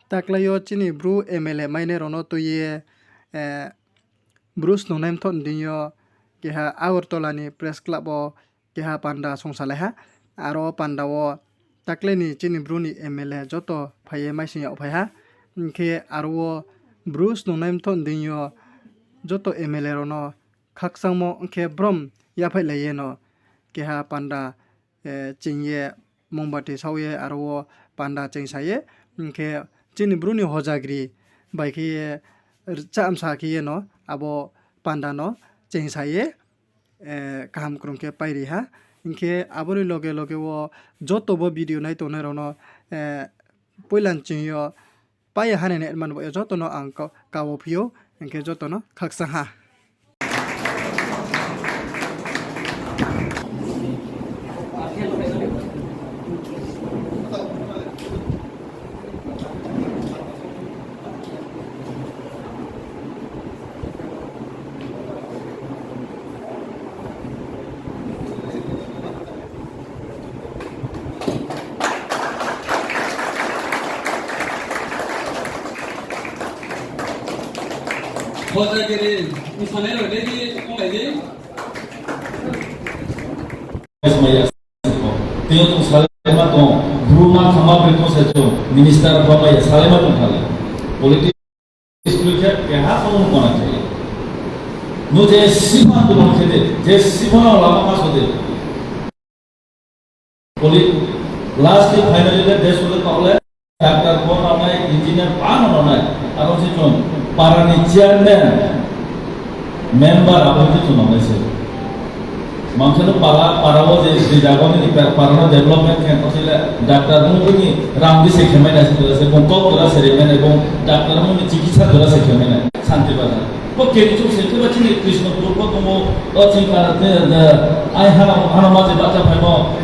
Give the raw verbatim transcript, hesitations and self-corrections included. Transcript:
Taklái yo chini Bru M L A mainai rao no tui ye, eh, Bru snungnai mthoh ni deing yo keha Agartala ni press club wo keha panda songsalai ha. Aro panda wo taklái ni chini Bru ni M L A joto phai ye maising yag phai ha. Hing khe aro wo Bru snungnai mthoh ni deing yo joto M L A rao no khakchangmo ong khe brom yaphaihlai ye no keha panda, eh, ching ye, mongbati sao ye, aro wo panda chingsa ye, hing khe chini Bru ni hojagri bai khe ye, rchah msa khe ye no abo panda no chingsa ye, eh, kaham krung khe pairi ha. Hing khe abo ni loge loge wo joto bo video nai tongnai rao no, eh, poila ching yo pai ya ha ni nai man bo ye joto no ang ka-, ka wo phi ou, hing khe joto no khakchang ha. Hojagiri, bsanai rao ready onglai di. Tini chung salaima tong, Bru ma khama bai tong se chung, minister rao maya salaima tong kha le. Politics khe keha tong kona khe. No je siphang tong khe de, je siphang lama ma so de. Poli-, last ni finally le desh le taoh le doctor pho nangnai, engineer pho nangnai. Aro se chung para ni chairman, member abo se chung nangnai se. Mangsa no para, para wo je, je jaga ni para, para no development khe tong se le doctor bung bini rang di se khemai nai se, se bung kau jora se rimai nai, bung doctor bung ni chikitsa jora se khemai nai. Santi Bazar. Bo keni chung se khe ba chini Krishnapur pho tongmo, o chini para, ai hana, hana ma je bahcha phaimo,